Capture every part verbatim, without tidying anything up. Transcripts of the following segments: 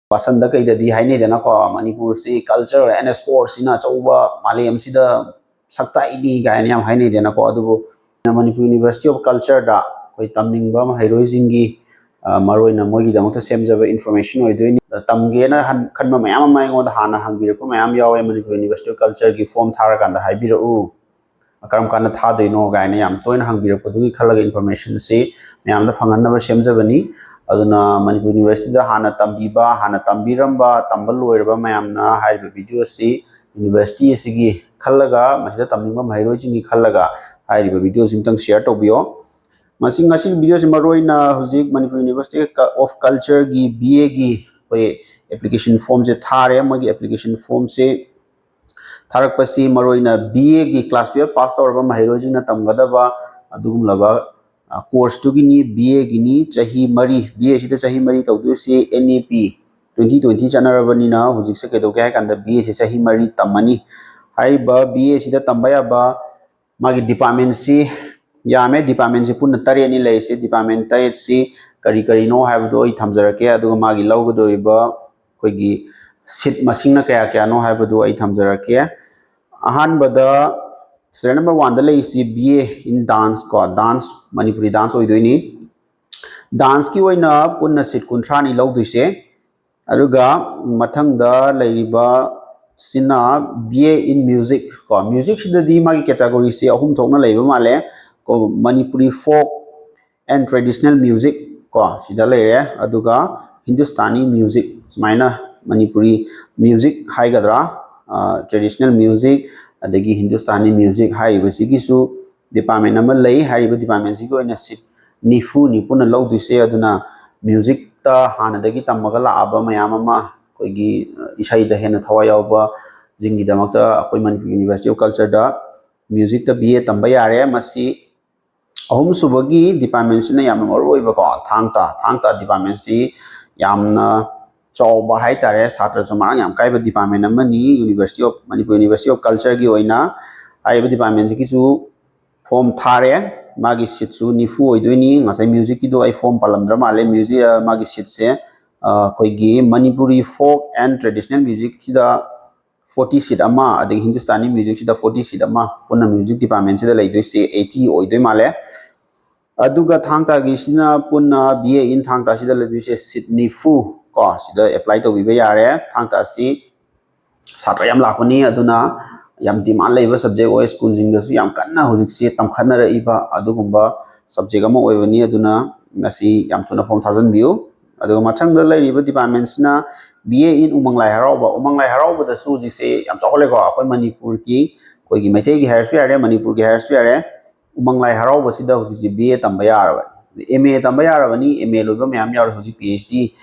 ꯄꯥꯁꯟꯗ ꯀꯩꯗꯗꯤ ꯍꯥꯏꯅꯩꯗꯅꯀꯣ, ꯃꯅꯤꯄꯨꯔꯁꯤ culture and sportsꯁꯤꯅ ꯑꯆꯧꯕ ꯃꯥꯂꯦꯝꯁꯤꯗ ꯁꯛ ꯇꯥꯛꯏꯅꯤ ꯀꯥꯏꯅ ꯌꯥꯝ ꯍꯥꯏꯅꯩꯗꯅꯀꯣ꯫ ꯑꯗꯨꯕꯨ ꯃꯅꯤꯄꯨꯔ University of Cultureꯗ ꯑꯩꯈꯣꯏ ꯇꯝꯅꯤꯡꯕ ꯃꯍꯩꯔꯣꯏꯁꯤꯡꯒꯤ, ꯑ, ꯃꯔꯨꯑꯣꯏꯅ ꯃꯣꯏꯒꯤꯗꯃꯛꯇ ꯁꯦꯝꯖꯕ information ꯑꯣꯏꯗꯣꯏꯅꯤ꯫ ꯇꯝꯒꯦꯅ ꯍꯟ-, ꯈꯟꯕ ꯃꯌꯥꯝ ꯑꯃ ꯑꯩꯉꯣꯟꯗ ꯍꯥꯟꯅ ꯍꯪꯕꯤꯔꯛꯄ ꯃꯌꯥꯝ ꯌꯥꯎꯋꯦ, ꯃꯅꯤꯄꯨꯔ University of Cultureꯒꯤ form ꯊꯥꯔꯀꯥꯟꯗ ꯍꯥꯏꯕꯤꯔꯛꯎ, ꯀꯔꯝ ꯀꯥꯟꯗ ꯊꯥꯗꯣꯏꯅꯣ ꯀꯥꯏꯅ ꯌꯥꯝ ꯇꯣꯏꯅ ꯍꯪꯕꯤꯔꯛꯄꯗꯨꯒꯤ ꯈꯜꯂꯒ informationꯁꯤ ꯃꯌꯥꯝꯗ ꯐꯪꯍꯟꯅꯕ ꯁꯦꯝꯖꯕꯅꯤ꯫ ꯑꯗꯨꯅ ꯃꯅꯤꯄꯨꯔ Universityꯗ ꯍꯥꯟꯅ ꯇꯝꯕꯤꯕ, ꯍꯥꯟꯅ ꯇꯝꯕꯤꯔꯝꯕ, ꯇꯝꯕ ꯂꯣꯏꯔꯕ ꯃꯌꯥꯝꯅ ꯍꯥꯏꯔꯤꯕ video ꯑꯁꯤ university ꯑꯁꯤꯒꯤ ꯈꯜꯂꯒ, ꯃꯁꯤꯗ ꯇꯝꯅꯤꯡꯕ ꯃꯍꯩꯔꯣꯏꯁꯤꯡꯒꯤ ꯈꯜꯂꯒ ꯍꯥꯏꯔꯤꯕ videoꯁꯤ ꯑꯃꯇꯪ share ꯇꯧꯕꯤꯌꯣ꯫ ꯃꯁꯤ, ꯉꯁꯤꯒꯤ videoꯁꯤ ꯃꯔꯨꯑꯣꯏꯅ ꯍꯧꯖꯤꯛ ꯃꯅꯤꯄꯨꯔ University of Cultureꯒꯤ BAꯒꯤ ꯑꯩꯈꯣꯏ application formꯁꯦ ꯊꯥꯔꯦ꯫ ꯃꯣꯏꯒꯤ application formꯁꯦ ꯊꯥꯔꯛꯄꯁꯤ ꯃꯔꯨꯑꯣꯏꯅ BAꯒꯤ class twelve pass ꯇꯧꯔꯕ ꯃꯍꯩꯔꯣꯏꯁꯤꯡꯅ ꯇꯝꯒꯗꯕ ꯑꯗꯨꯒꯨꯝꯂꯕ, ꯑ, courseꯇꯨꯒꯤꯅꯤ꯫ BAꯒꯤꯅꯤ, ꯆꯍꯤ ꯃꯔꯤ, BAꯁꯤꯗ ꯆꯍꯤ ꯃꯔꯤ ꯇꯧꯗꯣꯏꯁꯤ꯫ NEP twenty twenty ꯆꯠꯅꯔꯕꯅꯤꯅ ꯍꯧꯖꯤꯛꯁꯦ ꯀꯩꯗꯧꯒꯦ ꯍꯥꯏ ꯀꯥꯟꯗ BAꯁꯤ ꯆꯍꯤ ꯃꯔꯤ ꯇꯝꯃꯅꯤ꯫ ꯍꯥꯏꯔꯤꯕ BAꯁꯤꯗ ꯇꯝꯕ ꯌꯥꯕ ꯃꯥꯒꯤ departmentꯁꯤ ꯌꯥꯝꯃꯦ, departmentꯁꯤ ꯄꯨꯟꯅ ꯇꯔꯦꯠꯅꯤ ꯂꯩꯔꯤꯁꯤ꯫ Department ꯇꯔꯦꯠꯁꯤ ꯀꯔꯤ ꯀꯔꯤꯅꯣ ꯍꯥꯏꯕꯗꯣ ꯑꯩ ꯊꯝꯖꯔꯛꯀꯦ, ꯑꯗꯨꯒ ꯃꯥꯒꯤ ꯂꯧꯒꯗꯧꯔꯤꯕ ꯑꯩꯈꯣꯏꯒꯤ seat ꯃꯁꯤꯡꯅ ꯀꯌꯥ ꯀꯌꯥꯅꯣ ꯍꯥꯏꯕꯗꯨ ꯑꯩ ꯊꯝꯖꯔꯛꯀꯦ꯫ ꯑꯍꯥꯟꯕꯗ serial number oneꯗ ꯂꯩꯔꯤꯁꯤ BA in dance ꯀꯣ, dance, ꯃꯅꯤꯄꯨꯔꯤ dance ꯑꯣꯏꯗꯣꯏꯅꯤ꯫ Danceꯀꯤ ꯑꯣꯏꯅ ꯄꯨꯟꯅ seat ꯀꯨꯟꯊ꯭ꯔꯥꯅꯤ ꯂꯧꯗꯣꯏꯁꯦ꯫ ꯑꯗꯨꯒ ꯃꯊꯪꯗ ꯂꯩꯔꯤꯕ ꯁꯤꯅ BA in music ꯀꯣ, musicꯁꯤꯗꯗꯤ ꯃꯥꯒꯤ categoryꯁꯦ ꯑꯍꯨꯝ ꯊꯣꯛꯅ ꯂꯩꯕ ꯃꯥꯜꯂꯦ ꯀꯣ, Manipuri folk and traditional music ꯀꯣ, ꯁꯤꯗ ꯂꯩꯔꯦ꯫ ꯑꯗꯨꯒ Hindustani music, ꯁꯨꯃꯥꯏꯅ ꯃꯅꯤꯄꯨꯔꯤ music ꯍꯥꯏꯒꯗ꯭ꯔꯥ, ꯑ, traditional music, ꯑꯗꯒꯤ Hindustani music ꯍꯥꯏꯔꯤꯕꯁꯤꯒꯤꯁꯨ department ꯑꯃ ꯂꯩ꯫ ꯍꯥꯏꯔꯤꯕ departmentꯁꯤꯒꯤ ꯑꯣꯏꯅ seat ꯅꯤꯐꯨꯅꯤ ꯄꯨꯟꯅ ꯂꯧꯗꯣꯏꯁꯦ꯫ ꯑꯗꯨꯅ musicꯇ ꯍꯥꯟꯅꯗꯒꯤ ꯇꯝꯃꯒ ꯂꯥꯛꯑꯕ ꯃꯌꯥꯝ ꯑꯃ, ꯑꯩꯈꯣꯏꯒꯤ, ꯑ, ꯏꯁꯩꯗ ꯍꯦꯟꯅ ꯊꯋꯥꯏ ꯌꯥꯎꯕꯁꯤꯡꯒꯤꯗꯃꯛꯇ ꯑꯩꯈꯣꯏ ꯃꯅꯤꯄꯨꯔ University of Cultureꯗ musicꯇ BA ꯇꯝꯕ ꯌꯥꯔꯦ꯫ ꯃꯁꯤ ꯑꯍꯨꯝꯁꯨꯕꯒꯤ departmentꯁꯤꯅ ꯌꯥꯝꯅ ꯃꯔꯨ ꯑꯣꯏꯕꯀꯣ, ꯊꯥꯡ ꯇꯥ, ꯊꯥꯡ ꯇꯥ departmentꯁꯤ ꯌꯥꯝꯅ ꯆꯥꯎꯕ ꯍꯥꯏꯇꯥꯔꯦ, ꯁꯥꯇ꯭ꯔꯁꯨ ꯃꯔꯥꯡ ꯌꯥꯝ ꯀꯥꯏꯕ department ꯑꯃꯅꯤ University of, Manipur University of Cultureꯒꯤ ꯑꯣꯏꯅ꯫ ꯍꯥꯏꯔꯤꯕ departmentꯁꯤꯒꯤꯁꯨ form ꯊꯥꯔꯦ꯫ ꯃꯥꯒꯤ seatꯁꯨ ꯅꯤꯐꯨ ꯑꯣꯏꯗꯣꯏꯅꯤ꯫ ꯉꯁꯥꯏ musicꯀꯤꯗꯣ ꯑꯩ form ꯄꯜꯂꯝꯗ꯭ꯔ ꯃꯥꯜꯂꯦ꯫ Music, ꯑ, ꯃꯥꯒꯤ seatꯁꯦ ꯑꯩꯈꯣꯏꯒꯤ Manipuri folk and traditional musicꯁꯤꯗ forty seat ꯑꯃ, ꯑꯗꯒꯤ ꯍꯤꯟꯗꯨꯁꯇꯥꯅꯤ musicꯁꯤꯗ forty seat ꯑꯃ, ꯄꯨꯟꯅ music departmentꯁꯤꯗ ꯂꯩꯗꯣꯏꯁꯦ eighty ꯑꯣꯏꯗꯣꯏ ꯃꯥꯜꯂꯦ꯫ ꯑꯗꯨꯒ ꯊꯥꯡ ꯇꯥꯒꯤꯁꯤꯅ ꯄꯨꯟꯅ B A in ꯊꯥꯡ ꯇꯥꯁꯤꯗ ꯂꯩꯗꯣꯏꯁꯦ seat ꯅꯤꯐꯨ ꯀꯣ, ꯁꯤꯗ apply ꯇꯧꯕꯤꯕ ꯌꯥꯔꯦ꯫ ꯊꯥꯡ ꯇꯥꯁꯤ ꯁꯥꯇ꯭ꯔ ꯌꯥꯝ ꯂꯥꯛꯄꯅꯤ, ꯑꯗꯨꯅ ꯌꯥꯝ demand ꯂꯩꯕ subject ꯑꯣꯏ꯫ ꯁ꯭ꯀꯨꯜꯁꯤꯡꯗꯁꯨ ꯌꯥꯝ ꯀꯟꯅ ꯍꯧꯖꯤꯛꯁꯤ ꯇꯝꯈꯠꯅꯔꯛꯏꯕ ꯑꯗꯨꯒꯨꯝꯕ subject ꯑꯃ ꯑꯣꯏꯕꯅꯤ꯫ ꯑꯗꯨꯅ ꯉꯁꯤ ꯌꯥꯝ ꯊꯨꯅ form ꯊꯥꯖꯤꯟꯕꯤꯌꯨ꯫ ꯑꯗꯨꯒ ꯃꯊꯪꯗ ꯂꯩꯔꯤꯕ departmentꯁꯤꯅ B A in ꯎꯃꯪ ꯂꯥꯏ ꯍꯔꯥꯎꯕ꯫ ꯎꯃꯪ ꯂꯥꯏ ꯍꯔꯥꯎꯕꯗꯁꯨ ꯍꯧꯖꯤꯛꯁꯦ ꯌꯥꯝ ꯆꯥꯎꯈꯠꯂꯦꯀꯣ꯫ ꯑꯩꯈꯣꯏ ꯃꯅꯤꯄꯨꯔꯒꯤ, ꯑꯩꯈꯣꯏꯒꯤ ꯃꯩꯇꯩꯒꯤ ꯍꯥꯏꯔꯁꯨ ꯌꯥꯔꯦ, ꯃꯅꯤꯄꯨꯔꯒꯤ ꯍꯥꯏꯔꯁꯨ ꯌꯥꯔꯦ, ꯎꯃꯪ ꯂꯥꯏ ꯍꯔꯥꯎꯕꯁꯤꯗ ꯍꯧꯖꯤꯛꯁꯦ B A ꯇꯝꯕ ꯌꯥꯔꯕꯅꯤ, M A ꯇꯝꯕ ꯌꯥꯔꯕꯅꯤ꯫ M A ꯂꯣꯏꯕ ꯃꯌꯥꯝ ꯌꯥꯎꯔꯦ, ꯍꯧꯖꯤꯛ P H D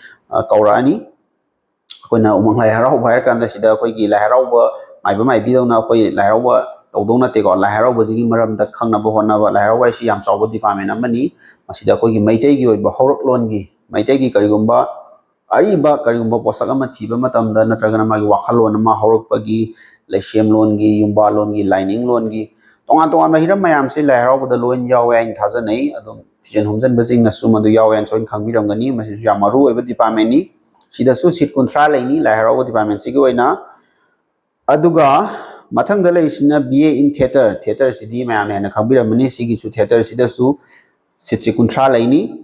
ꯀꯧꯔꯛꯑꯅꯤ꯫ ꯑꯩꯈꯣꯏꯅ ꯎꯃꯪ ꯂꯥꯏ ꯍꯔꯥꯎꯕ ꯍꯥꯏꯔ ꯀꯥꯟꯗ ꯁꯤꯗ ꯑꯩꯈꯣꯏꯒꯤ ꯂꯥꯏ ꯍꯔꯥꯎꯕ ꯃꯥꯏꯕ ꯃꯥꯏꯕꯤꯗꯧꯅ ꯑꯩꯈꯣꯏ ꯂꯥꯏ ꯍꯔꯥꯎꯕ ꯇꯧꯗꯧ ꯅꯠꯇꯦꯀꯣ꯫ ꯂꯥꯏ ꯍꯔꯥꯎꯕꯁꯤꯒꯤ ꯃꯔꯝꯗ ꯈꯪꯅꯕ ꯍꯣꯠꯅꯕ, ꯂꯥꯏ ꯍꯔꯥꯎꯕ ꯍꯥꯏꯁꯤ ꯌꯥꯝ ꯆꯥꯎꯕ department ꯑꯃꯅꯤ꯫ ꯃꯁꯤꯗ ꯑꯩꯈꯣꯏꯒꯤ ꯃꯩꯇꯩꯒꯤ ꯑꯣꯏꯕ ꯍꯧꯔꯛꯂꯣꯟꯒꯤ, ꯃꯩꯇꯩꯒꯤ ꯀꯔꯤꯒꯨꯝꯕ ꯑꯔꯤꯕ ꯀꯔꯤꯒꯨꯝꯕ ꯄꯣꯠꯁꯛ ꯑꯃ ꯊꯤꯕ ꯃꯇꯝꯗ, ꯅꯠꯇ꯭ꯔꯒꯅ ꯃꯥꯒꯤ ꯋꯥꯈꯜꯂꯣꯟ ꯑꯃ ꯍꯧꯔꯛꯄꯒꯤ, ꯂꯩꯁꯦꯝꯂꯣꯟꯒꯤ, ꯌꯨꯝꯕꯥꯜꯂꯣꯟꯒꯤ, ꯂꯥꯏꯅꯤꯡꯂꯣꯟꯒꯤ, ꯇꯣꯉꯥꯟ ꯇꯣꯉꯥꯟꯕ ꯍꯤꯔꯝ ꯃꯌꯥꯝꯁꯦ ꯂꯥꯏ ꯍꯔꯥꯎꯕꯗ ꯂꯣꯏ ꯌꯥꯎꯋꯦ ꯍꯥꯏꯅ ꯊꯥꯖꯅꯩ꯫ ꯑꯗꯨꯝ ꯊꯤꯖꯤꯟ ꯍꯨꯝꯖꯤꯟꯕꯁꯤꯡꯅꯁꯨ ꯃꯗꯨ ꯌꯥꯎꯋꯦ ꯍꯥꯏꯅ ꯁꯣꯏꯅ ꯈꯪꯕꯤꯔꯝꯒꯅꯤ꯫ ꯃꯁꯤꯁꯨ ꯌꯥꯝ ꯃꯔꯨ ꯑꯣꯏꯕ departmentꯅꯤ꯫ ꯁꯤꯗꯁꯨ seat ꯀꯨꯟꯊ꯭ꯔꯥ ꯂꯩꯅꯤ ꯂꯥꯏ ꯍꯔꯥꯎꯕ departmentꯁꯤꯒꯤ ꯑꯣꯏꯅ꯫ ꯑꯗꯨꯒ ꯃꯊꯪꯗ ꯂꯩꯔꯤꯁꯤꯅ B A in theatre꯫ Theatreꯁꯤꯗꯤ ꯃꯌꯥꯝꯅ ꯍꯦꯟꯅ ꯈꯪꯕꯤꯔꯝꯃꯅꯤ꯫ ꯁꯤꯒꯤꯁꯨ theatreꯁꯤꯗꯁꯨ seatꯁꯤ ꯀꯨꯟꯊ꯭ꯔꯥ ꯂꯩꯅꯤ꯫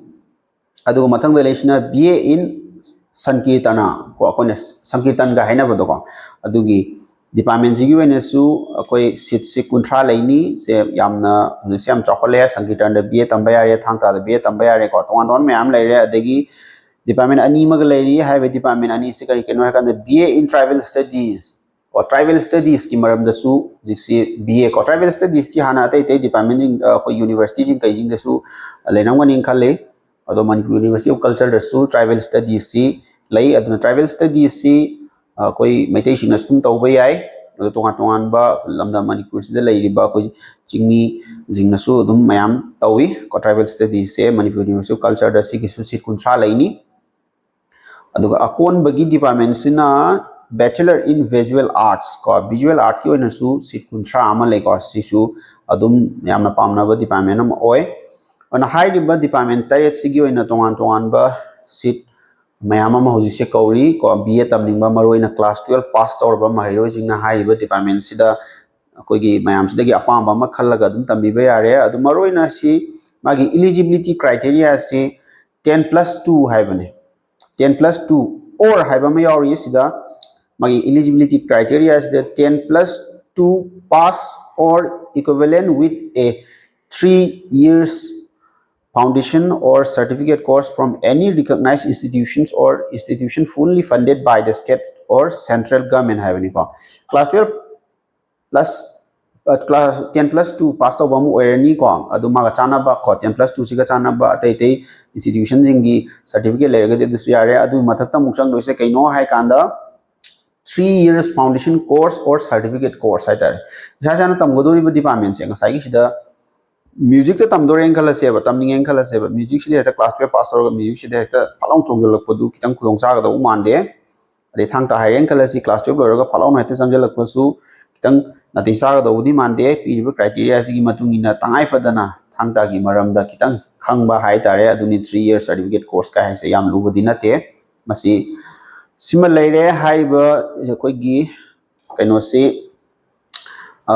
ꯑꯗꯨꯒ ꯃꯊꯪꯗ ꯂꯩꯔꯤꯁꯤꯅ B A in ꯁꯪꯀꯤꯔꯇꯅ ꯀꯣ, ꯑꯩꯈꯣꯏꯅ ꯁꯪꯀꯤꯔꯇꯟꯒ ꯍꯥꯏꯅꯕꯗꯣꯀꯣ, ꯑꯗꯨꯒꯤ departmentꯁꯤꯒꯤ ꯑꯣꯏꯅꯁꯨ ꯑꯩꯈꯣꯏ seatꯁꯤ ꯀꯨꯟꯊ꯭ꯔꯥ ꯂꯩꯅꯤ꯫ ꯁꯦ ꯌꯥꯝꯅ, ꯍꯧꯖꯤꯛꯁꯦ ꯌꯥꯝ ꯆꯥꯎꯈꯠꯂꯦ꯫ ꯁꯪꯀꯤꯔꯇꯟꯗ B A ꯇꯝꯕ ꯌꯥꯔꯦ, ꯊꯥꯡ ꯇꯥꯗ B A ꯇꯝꯕ ꯌꯥꯔꯦꯀꯣ, ꯇꯣꯉꯥꯟ ꯇꯣꯉꯥꯟꯕ ꯃꯌꯥꯝ ꯂꯩꯔꯦ꯫ ꯑꯗꯒꯤ department ꯑꯅꯤ ꯑꯃꯒ ꯂꯩꯔꯤ꯫ ꯍꯥꯏꯔꯤꯕ department ꯑꯅꯤꯁꯤ ꯀꯔꯤ ꯀꯔꯤꯅꯣ ꯍꯥꯏ ꯀꯥꯟꯗ, B A in tribal studies ꯀꯣ, tribal studiesꯀꯤ ꯃꯔꯝꯗꯁꯨ ꯍꯧꯖꯤꯛꯁꯤ B A ꯀꯣ, tribal studiesꯇꯤ ꯍꯥꯟꯅ ꯑꯇꯩ ꯑꯇꯩ departmentꯁꯤꯡ, ꯑꯩꯈꯣꯏ universityꯁꯤꯡ ꯀꯩꯁꯤꯡꯗꯁꯨ ꯂꯩꯔꯝꯒꯅꯤ ꯈꯜꯂꯤ꯫ ꯑꯗꯣ ꯃꯅꯤꯄꯨꯔ University of Cultureꯗꯁꯨ tribal studiesꯁꯤ ꯂꯩ꯫ ꯑꯗꯨꯅ tribal studiesꯁꯤ ꯑꯩꯈꯣꯏ ꯃꯩꯇꯩꯁꯤꯡꯅꯁꯨ ꯑꯗꯨꯝ ꯇꯧꯕ ꯌꯥꯏ꯫ ꯑꯗꯣ ꯇꯣꯉꯥꯟ ꯇꯣꯉꯥꯟꯕ ꯂꯝꯗꯝ ꯃꯅꯤꯄꯨꯔꯁꯤꯗ ꯂꯩꯔꯤꯕ ꯑꯩꯈꯣꯏ ꯆꯤꯡꯃꯤꯁꯤꯡꯅꯁꯨ ꯑꯗꯨꯝ ꯃꯌꯥꯝ ꯇꯧꯏ ꯀꯣ꯫ Tribal studiesꯁꯦ Manipur University of Cultureꯗ ꯁꯤꯒꯤꯁꯨ seat ꯀꯨꯟꯊ꯭ꯔꯥ ꯂꯩꯅꯤ꯫ ꯑꯗꯨꯒ ꯑꯀꯣꯟꯕꯒꯤ departmentꯁꯤꯅ Bachelor in Visual Arts ꯀꯣ꯫ Visual Artꯀꯤ ꯑꯣꯏꯅꯁꯨ seat ꯀꯨꯟꯊ꯭ꯔꯥ ꯑꯃ ꯂꯩꯀꯣ꯫ ꯁꯤꯁꯨ ꯑꯗꯨꯝ ꯌꯥꯝꯅ ꯄꯥꯝꯅꯕ department ꯑꯃ ꯑꯣꯏ꯫ ꯑꯗꯨꯅ ꯍꯥꯏꯔꯤꯕ department ꯇꯔꯦꯠꯁꯤꯒꯤ ꯑꯣꯏꯅ ꯇꯣꯉꯥꯟ ꯇꯣꯉꯥꯟꯕ seat ꯃꯌꯥꯝ ꯑꯃ ꯍꯧꯖꯤꯛꯁꯦ ꯀꯧꯔꯤ ꯀꯣ, ꯕꯤ ꯑꯦ ꯇꯝꯅꯤꯡꯕ, ꯃꯔꯨꯑꯣꯏꯅ class twelve pass ꯇꯧꯔꯕ ꯃꯍꯩꯔꯣꯏꯁꯤꯡꯅ ꯍꯥꯏꯔꯤꯕ department ꯁꯤꯗ ꯑꯩꯈꯣꯏꯒꯤ ꯃꯌꯥꯝꯁꯤꯗꯒꯤ ꯑꯄꯥꯝꯕ ꯑꯃ ꯈꯜꯂꯒ ꯑꯗꯨꯝ ꯇꯝꯕꯤꯕ ꯌꯥꯔꯦ꯫ ꯑꯗꯨ ꯃꯔꯨꯑꯣꯏꯅ ꯁꯤ ꯃꯥꯒꯤ eligibility criteria ꯁꯤ ten plus two ꯍꯥꯏꯕꯅꯤ꯫ Ten plus two or ꯍꯥꯏꯕ ꯑꯃ ꯌꯥꯎꯔꯤ ꯁꯤꯗ꯫ ꯃꯥꯒꯤ eligibility criteria ꯁꯤꯗ ten plus two pass or equivalent with a three years foundation or certificate course from any recognized institutions or institution fully funded by the state or central government ꯍꯥꯏꯕꯅꯤꯀꯣ꯫ Class twelve plus class ten plus two pass ꯇꯧꯕ ꯑꯃ ꯑꯣꯏꯔꯅꯤꯀꯣ꯫ ꯑꯗꯨ ꯃꯥꯒ ꯆꯥꯟꯅꯕ ꯀꯣ, ten plus two ꯁꯤꯒ ꯆꯥꯟꯅꯕ ꯑꯇꯩ ꯑꯇꯩ institution ꯁꯤꯡꯒꯤ certificate ꯂꯩꯔꯒꯗꯤ ꯑꯗꯨꯁꯨ ꯌꯥꯔꯦ꯫ ꯑꯗꯨꯒꯤ ꯃꯊꯛꯇ ꯑꯃꯨꯛ ꯆꯪꯗꯣꯏꯁꯦ ꯀꯩꯅꯣ ꯍꯥꯏ ꯀꯥꯟꯗ three years foundation course or certificate course ꯍꯥꯏꯇꯥꯔꯦ꯫ ꯏꯁꯥ ꯏꯁꯥꯅ ꯇꯝꯒꯗꯧꯔꯤꯕ department ꯁꯦ ꯉꯁꯥꯏꯒꯤ ꯁꯤꯗ music ꯇ ꯇꯝꯗꯣꯔꯦꯅ ꯈꯜꯂꯁꯦꯕ, ꯇꯝꯅꯤꯡꯉꯦꯅ ꯈꯜꯂꯁꯦꯕ, music ꯁꯤꯗ ꯍꯦꯛꯇ class twelve pass ꯇꯧꯔꯒ music ꯁꯤꯗ ꯍꯦꯛꯇ ꯐꯠ ꯂꯥꯎ ꯆꯣꯡꯁꯤꯜꯂꯛꯄꯗꯨ ꯈꯤꯇꯪ ꯈꯨꯗꯣꯡ ꯆꯥꯒꯗꯧꯕ ꯃꯥꯟꯗꯦ꯫ ꯑꯗꯩ ꯊꯥꯡ ꯇꯥ ꯍꯥꯏꯔꯦꯅ ꯈꯜꯂꯁꯤ, class twelve ꯂꯣꯏꯔꯒ ꯐꯠ ꯂꯥꯎꯅ ꯍꯦꯛꯇ ꯆꯪꯁꯤꯜꯂꯛꯄꯁꯨ ꯈꯤꯇꯪ ꯅꯥꯇꯩ ꯆꯥꯒꯗꯧꯕꯗꯤ ꯃꯥꯟꯗꯦ꯫ ꯄꯤꯔꯤꯕ criteria ꯁꯤꯒꯤ ꯃꯇꯨꯡ ꯏꯟꯅ ꯇꯉꯥꯏ ꯐꯗꯅ ꯊꯥꯡ ꯇꯥꯒꯤ ꯃꯔꯝꯗ ꯈꯤꯇꯪ ꯈꯪꯕ ꯍꯥꯏꯇꯥꯔꯦ꯫ ꯑꯗꯨꯅꯤ three year certificate course ꯀꯥꯏ ꯍꯥꯏꯁꯦ, ꯌꯥꯝ ꯂꯨꯕꯗꯤ ꯅꯠꯇꯦ꯫ ꯃꯁꯤ ꯁꯤꯃ ꯂꯩꯔꯦ꯫ ꯍꯥꯏꯔꯤꯕ ꯑꯩꯈꯣꯏꯒꯤ ꯀꯩꯅꯣꯁꯤ, ꯑ,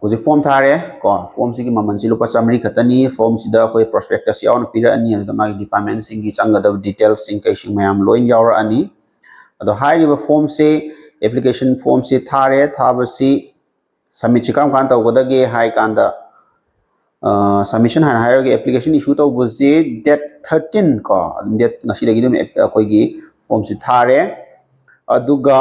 ꯍꯧꯖꯤꯛ form ꯊꯥꯔꯦ ꯀꯣ꯫ Form ꯁꯤꯒꯤ ꯃꯃꯜꯁꯤ ꯂꯨꯄꯥ ꯆꯥꯃꯔꯤ ꯈꯛꯇꯅꯤ꯫ Form ꯁꯤꯗ ꯑꯩꯈꯣꯏ prospectus ꯌꯥꯎꯅ ꯄꯤꯔꯛꯑꯅꯤ, ꯑꯗꯨꯗ ꯃꯥꯒꯤ department ꯁꯤꯡꯒꯤ ꯆꯪꯒꯗꯕ details ꯁꯤꯡ ꯀꯩꯁꯤꯡ ꯃꯌꯥꯝ ꯂꯣꯏ ꯌꯥꯎꯔꯛꯑꯅꯤ꯫ ꯑꯗꯣ ꯍꯥꯏꯔꯤꯕ form ꯁꯤ, application form ꯁꯤ ꯊꯥꯔꯦ꯫ ꯊꯥꯕꯁꯤ submit ꯁꯤ ꯀꯔꯝ ꯀꯥꯟꯗ ꯇꯧꯒꯗꯒꯦ ꯍꯥꯏ ꯀꯥꯟꯗ, ꯑ, submission ꯍꯥꯟꯅ ꯍꯥꯏꯔꯒꯦ꯫ Application issue ꯇꯧꯕꯁꯤ date thirteen ꯀꯣ, ꯑꯗꯨꯝ date ꯉꯁꯤꯗꯒꯤ ꯑꯗꯨꯝ ꯑꯦꯞ-, ꯑꯩꯈꯣꯏꯒꯤ form ꯁꯤ ꯊꯥꯔꯦ꯫ ꯑꯗꯨꯒ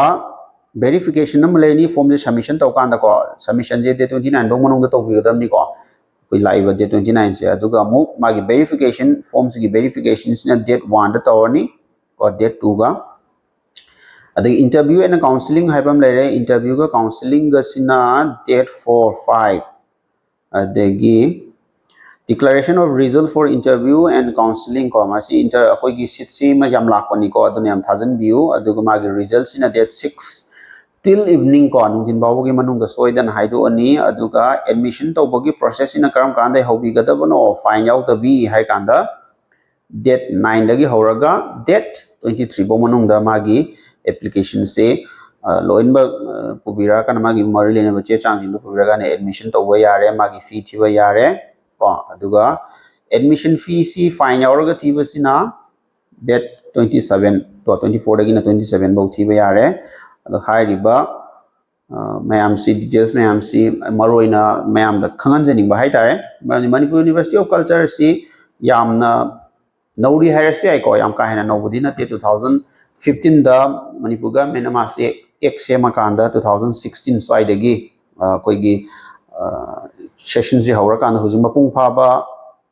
verification ꯑꯃ ꯂꯩꯔꯅꯤ꯫ Form ꯁꯦ submission ꯇꯧꯀꯥꯟꯗꯀꯣ, submission ꯁꯦ date twenty nine ꯐꯥꯎ ꯃꯅꯨꯡꯗ ꯇꯧꯕꯤꯒꯗꯕꯅꯤꯀꯣ, ꯑꯩꯈꯣꯏ ꯂꯥꯛꯏꯕ date twenty nine ꯁꯦ꯫ ꯑꯗꯨꯒ ꯑꯃꯨꯛ ꯃꯥꯒꯤ verification, form ꯁꯤꯒꯤ verification ꯁꯤꯅ date one ꯗ ꯇꯧꯔꯅꯤ ꯀꯣ, date two ꯒ꯫ ꯑꯗꯒꯤ interview and counseling ꯍꯥꯏꯕ ꯑꯃ ꯂꯩꯔꯦ꯫ Interview ꯒ counseling ꯒꯁꯤꯅ date four, five꯫ ꯑꯗꯒꯤ declaration of result for interview and counseling ꯀꯣ, ꯃꯁꯤ inter-, ꯑꯩꯈꯣꯏꯒꯤ seat ꯁꯤꯃ ꯌꯥꯝ ꯂꯥꯛꯄꯅꯤꯀꯣ, ꯑꯗꯨꯅ ꯌꯥꯝ ꯊꯥꯖꯟꯕꯤꯌꯨ꯫ ꯑꯗꯨꯒ ꯃꯥꯒꯤ result ꯁꯤꯅ date six till evening ꯀꯣ, ꯅꯨꯡꯊꯤꯟ ꯐꯥꯎꯕꯒꯤ ꯃꯅꯨꯡꯗ ꯁꯣꯏꯗꯅ ꯍꯥꯏꯗꯣꯛꯑꯅꯤ꯫ ꯑꯗꯨꯒ admission ꯇꯧꯕꯒꯤ process ꯁꯤꯅ ꯀꯔꯝ ꯀꯥꯟꯗ ꯍꯧꯕꯤꯒꯗꯕꯅꯣ, fine ꯌꯥꯎꯗꯕꯤ ꯍꯥꯏ ꯀꯥꯟꯗ ꯗꯦꯠ ꯅꯥꯏꯟꯗꯒꯤ ꯍꯧꯔꯒ ꯗꯦꯠ ꯇ꯭ꯋꯦꯟꯇꯤ ꯊ꯭ꯔꯤ ꯐꯥꯎ ꯃꯅꯨꯡꯗ ꯃꯥꯒꯤ ꯑꯦꯄ꯭ꯂꯤꯀꯦꯁꯟꯁꯦ ꯂꯣꯏꯅꯃꯛ ꯄꯨꯕꯤꯔꯛꯑꯀꯥꯟꯗ, ꯃꯥꯒꯤ ꯃꯔꯤ ꯂꯩꯅꯕ ꯆꯦ ꯆꯥꯡꯁꯤꯡꯗꯣ ꯄꯨꯕꯤꯔꯛꯑꯀꯥꯟꯗ ꯑꯦꯗꯃꯤꯁꯟ ꯇꯧꯕ ꯌꯥꯔꯦ, ꯃꯥꯒꯤ ꯐꯤ ꯊꯤꯕ ꯌꯥꯔꯦ ꯀꯣ꯫ ꯑꯗꯨꯒ ꯑꯦꯗꯃꯤꯁꯟ ꯐꯤꯁꯤ ꯐꯥꯏꯟ ꯌꯥꯎꯔꯒ ꯊꯤꯕꯁꯤꯅ ꯗꯦꯠ ꯇ꯭ꯋꯦꯟꯇꯤ ꯁꯕꯦꯟ ꯀꯣ, ꯇ꯭ꯋꯦꯟꯇꯤ ꯐꯣꯔꯗꯒꯤꯅ ꯇ꯭ꯋꯦꯟꯇꯤ ꯁꯕꯦꯟ ꯐꯥꯎ ꯊꯤꯕ ꯌꯥꯔꯦ꯫ ꯑꯗꯣ ꯍꯥꯏꯔꯤꯕ ꯃꯌꯥꯝꯁꯤ, ꯗꯤꯇꯦꯜꯁ ꯃꯌꯥꯝꯁꯤ ꯃꯔꯨꯑꯣꯏꯅ ꯃꯌꯥꯝꯗ ꯈꯪꯍꯟꯖꯅꯤꯡꯕ ꯍꯥꯏꯇꯥꯔꯦ꯫ ꯃꯔꯝꯗꯤ ꯃꯅꯤꯄꯨꯔ ꯌꯨꯅꯤꯚꯔꯁꯤꯇꯤ ꯑꯣꯐ ꯀꯜꯆꯔꯁꯤ ꯌꯥꯝꯅ ꯅꯧꯔꯤ ꯍꯥꯏꯔꯁꯨ ꯌꯥꯏꯀꯣ, ꯌꯥꯝ ꯀꯥ ꯍꯦꯟꯅ ꯅꯧꯕꯗꯤ ꯅꯠꯇꯦ꯫ ꯇꯨ ꯊꯥꯎꯖꯟ ꯐꯤꯐꯇꯤꯟꯗ ꯃꯅꯤꯄꯨꯔ ꯒꯚꯔꯟꯃꯦꯟꯅ ꯃꯥꯁꯦ ꯑꯦꯛ ꯁꯦꯝꯃꯀꯥꯟꯗ ꯇꯨ ꯊꯥꯎꯖꯟ ꯁꯤꯛꯁꯇꯤꯟ ꯁ꯭ꯋꯥꯏꯗꯒꯤ ꯑꯩꯈꯣꯏꯒꯤ ꯁꯦꯁꯟꯁꯤ ꯍꯧꯔꯀꯥꯟꯗ ꯍꯧꯖꯤꯛ ꯃꯄꯨꯡ ꯐꯥꯕ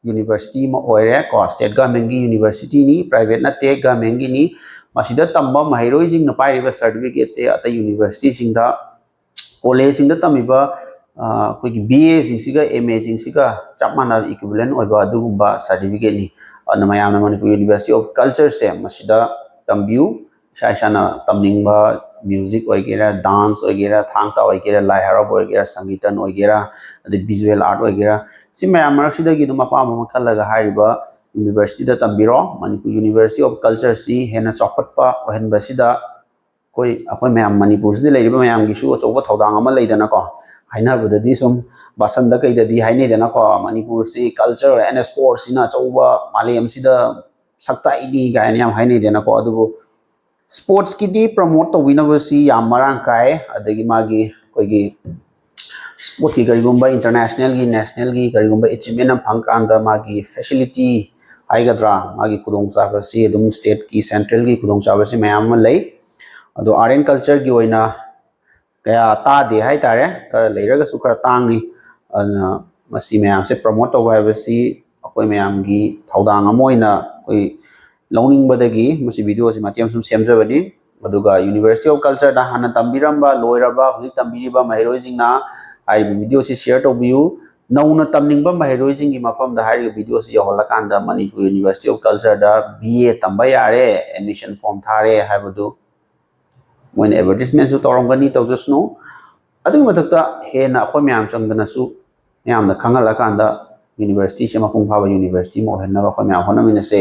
ꯌꯨꯅꯤꯚꯔꯁꯤꯇꯤ ꯑꯃ ꯑꯣꯏꯔꯦ ꯀꯣ꯫ ꯁ꯭ꯇꯦꯠ ꯒꯚꯔꯟꯃꯦꯟꯒꯤ ꯌꯨꯅꯤꯚꯔꯁꯤꯇꯤꯅꯤ, ꯄ꯭ꯔꯥꯏꯚꯦꯠ ꯅꯠꯇꯦ, ꯒꯚꯔꯟꯃꯦꯟꯒꯤꯅꯤ꯫ ꯃꯁꯤꯗ ꯇꯝꯕ ꯃꯍꯩꯔꯣꯏꯁꯤꯡꯅ ꯄꯥꯏꯔꯤꯕ ꯁꯥꯔꯇꯤꯐꯤꯀꯦꯠꯁꯦ ꯑꯇꯩ ꯌꯨꯅꯤꯚꯔꯁꯤꯇꯤꯁꯤꯡꯗ, ꯀꯣꯂꯦꯖꯁꯤꯡꯗ ꯇꯝꯃꯤꯕ ꯑꯩꯈꯣꯏꯒꯤ ꯕꯤ ꯑꯦꯁꯤꯡꯁꯤꯒ ꯑꯦꯝ ꯑꯦꯁꯤꯡꯁꯤꯒ ꯆꯞ ꯃꯥꯟꯅꯕ, ꯏꯀ꯭ꯋꯤꯚꯦꯂꯦꯟ ꯑꯣꯏꯕ ꯑꯗꯨꯒꯨꯝꯕ ꯁꯥꯔꯇꯤꯐꯤꯀꯦꯠꯅꯤ꯫ ꯑꯗꯨꯅ ꯃꯌꯥꯝꯅ ꯃꯅꯤꯄꯨꯔ ꯌꯨꯅꯤꯚꯔꯁꯤꯇꯤ ꯑꯣꯐ ꯀꯜꯆꯔꯁꯦ ꯃꯁꯤꯗ ꯇꯝꯕꯤꯌꯨ꯫ ꯏꯁꯥ ꯏꯁꯥꯅ ꯇꯝꯅꯤꯡꯕ ꯃ꯭ꯌꯨꯖꯤꯛ ꯑꯣꯏꯒꯦꯔꯥ, ꯗꯥꯟꯁ ꯑꯣꯏꯒꯦꯔꯥ, ꯊꯥꯡ ꯇꯥ ꯑꯣꯏꯒꯦꯔꯥ, ꯂꯥꯏ ꯍꯔꯥꯎꯕ ꯑꯣꯏꯒꯦꯔꯥ, ꯁꯪꯒꯤꯇꯟ ꯑꯣꯏꯒꯦꯔꯥ, ꯑꯗꯩ ꯚꯤꯖꯨꯋꯦꯜ ꯑꯥꯔꯠ ꯑꯣꯏꯒꯦꯔꯥ, ꯁꯤ ꯃꯌꯥꯝ ꯃꯔꯛꯁꯤꯗꯒꯤ ꯑꯗꯨꯝ ꯑꯄꯥꯝꯕ ꯑꯃ ꯈꯜꯂꯒ ꯍꯥꯏꯔꯤꯕ ꯌꯨꯅꯤꯚꯔꯁꯤꯇꯤꯗ ꯇꯝꯕꯤꯔꯣ꯫ ꯃꯅꯤꯄꯨꯔ ꯌꯨꯅꯤꯚꯔꯁꯤꯇꯤ ꯑꯣꯐ ꯀꯜꯆꯔꯁꯤ ꯍꯦꯟꯅ ꯆꯥꯎꯈꯠꯄ ꯑꯣꯏꯍꯟꯕꯁꯤꯗ ꯑꯩꯈꯣꯏ, ꯑꯩꯈꯣꯏ ꯃꯌꯥꯝ ꯃꯅꯤꯄꯨꯔꯁꯤꯗ ꯂꯩꯔꯤꯕ ꯃꯌꯥꯝꯒꯤꯁꯨ ꯑꯆꯧꯕ ꯊꯧꯗꯥꯡ ꯑꯃ ꯂꯩꯗꯅꯀꯣ꯫ ꯍꯥꯏꯅꯕꯗꯗꯤ ꯁꯨꯝ ꯚꯥꯁꯟꯗ ꯀꯩꯗꯗꯤ ꯍꯥꯏꯅꯩꯗꯅꯀꯣ, ꯃꯅꯤꯄꯨꯔꯁꯤ ꯀꯜꯆꯔ ꯑꯦꯟ ꯁ꯭ꯄꯣꯔꯠꯁꯤꯅ ꯑꯆꯧꯕ ꯃꯥꯂꯦꯝꯁꯤꯗ ꯁꯛ ꯇꯥꯛꯏꯅꯤ ꯀꯥꯏꯅ ꯌꯥꯝ ꯍꯥꯏꯅꯩꯗꯅꯀꯣ꯫ ꯑꯗꯨꯕꯨ ꯁ꯭ꯄꯣꯔꯠꯁꯀꯤꯗꯤ ꯄ꯭ꯔꯃꯣꯠ ꯇꯧꯕꯤꯅꯕꯁꯤ ꯌꯥꯝ ꯃꯔꯥꯡ ꯀꯥꯏ꯫ ꯑꯗꯒꯤ ꯃꯥꯒꯤ ꯑꯩꯈꯣꯏꯒꯤ ꯁ꯭ꯄꯣꯔꯠꯀꯤ ꯀꯔꯤꯒꯨꯝꯕ ꯏꯟꯇꯔꯅꯦꯁꯅꯦꯜꯒꯤ, ꯅꯦꯁꯅꯦꯜꯒꯤ ꯀꯔꯤꯒꯨꯝꯕ ꯑꯦꯆꯤꯞꯃꯦꯟ ꯑꯃ ꯐꯪꯀꯥꯟꯗ ꯃꯥꯒꯤ ꯐꯦꯁꯤꯂꯤꯇꯤ ꯍꯥꯏꯒꯗ꯭ꯔꯥ, ꯃꯥꯒꯤ ꯈꯨꯗꯣꯡꯆꯥꯕꯁꯤ ꯑꯗꯨꯝ ꯁ꯭ꯇꯦꯠꯀꯤ, ꯁꯦꯟꯇ꯭ꯔꯦꯜꯒꯤ ꯈꯨꯗꯣꯡꯆꯥꯕꯁꯤ ꯃꯌꯥꯝ ꯑꯃ ꯂꯩ꯫ ꯑꯗꯣ ꯑꯥꯔꯠ ꯑꯦꯟ ꯀꯜꯆꯔꯒꯤ ꯑꯣꯏꯅ ꯀꯌꯥ ꯇꯥꯗꯦ ꯍꯥꯏꯇꯥꯔꯦ, ꯈꯔ ꯂꯩꯔꯒꯁꯨ ꯈꯔ ꯇꯥꯡꯉꯤ꯫ ꯑꯗꯨꯅ ꯃꯁꯤ ꯃꯌꯥꯝꯁꯦ ꯄ꯭ꯔꯃꯣꯠ ꯇꯧꯕ ꯍꯥꯏꯕꯁꯤ ꯑꯩꯈꯣꯏ ꯃꯌꯥꯝꯒꯤ ꯊꯧꯗꯥꯡ ꯑꯃ ꯑꯣꯏꯅ ꯑꯩꯈꯣꯏ ꯂꯧꯅꯤꯡꯕꯗꯒꯤ ꯃꯁꯤ ꯚꯤꯗꯤꯑꯣꯁꯤ ꯃꯇꯦꯛ ꯑꯃ ꯁꯨꯝ ꯁꯦꯝꯖꯕꯅꯤ꯫ ꯑꯗꯨꯒ ꯌꯨꯅꯤꯚꯔꯁꯤꯇꯤ ꯑꯣꯐ ꯀꯜꯆꯔꯗ ꯍꯥꯟꯅ ꯇꯝꯕꯤꯔꯝꯕ, ꯂꯣꯏꯔꯕ, ꯍꯧꯖꯤꯛ ꯇꯝꯕꯤꯔꯤꯕ ꯃꯍꯩꯔꯣꯏꯁꯤꯡꯅ ꯍꯥꯏꯔꯤꯕ ꯚꯤꯗꯤꯑꯣꯁꯤ ꯁꯤꯌꯔ ꯇꯧꯕꯤꯌꯨ꯫ ꯅꯧꯅ ꯇꯝꯅꯤꯡꯕ ꯃꯍꯩꯔꯣꯏꯁꯤꯡꯒꯤ ꯃꯐꯝꯗ ꯍꯥꯏꯔꯤꯕ ꯚꯤꯗꯤꯑꯣꯁꯤ ꯌꯧꯍꯜꯂꯀꯥꯟꯗ ꯃꯅꯤꯄꯨꯔ ꯌꯨꯅꯤꯚꯔꯁꯤꯇꯤ ꯑꯣꯐ ꯀꯜꯆꯔꯗ ꯕꯤ ꯑꯦ ꯇꯝꯕ ꯌꯥꯔꯦ, ꯑꯦꯗꯃꯤꯁꯟ ꯐꯣꯔꯝ ꯊꯥꯔꯦ ꯍꯥꯏꯕꯗꯨ ꯃꯣꯏꯅ ꯑꯦꯗꯚꯔꯇꯤꯁꯃꯦꯟꯁꯨ ꯇꯧꯔꯝꯒꯅꯤ, ꯇꯧꯖꯁꯅꯨ꯫ ꯑꯗꯨꯒꯤ ꯃꯊꯛꯇ ꯍꯦꯟꯅ ꯑꯩꯈꯣꯏ ꯃꯌꯥꯝ ꯆꯪꯗꯅꯁꯨ ꯃꯌꯥꯝꯗ ꯈꯪꯍꯜꯂꯀꯥꯟꯗ ꯌꯨꯅꯤꯚꯔꯁꯤꯇꯤꯁꯦ ꯃꯄꯨꯡ ꯐꯥꯕ ꯌꯨꯅꯤꯚꯔꯁꯤꯇꯤ ꯑꯃ ꯑꯣꯏꯍꯟꯅꯕ ꯑꯩꯈꯣꯏ ꯃꯌꯥꯝ ꯍꯣꯠꯅꯃꯤꯟꯅꯁꯦ꯫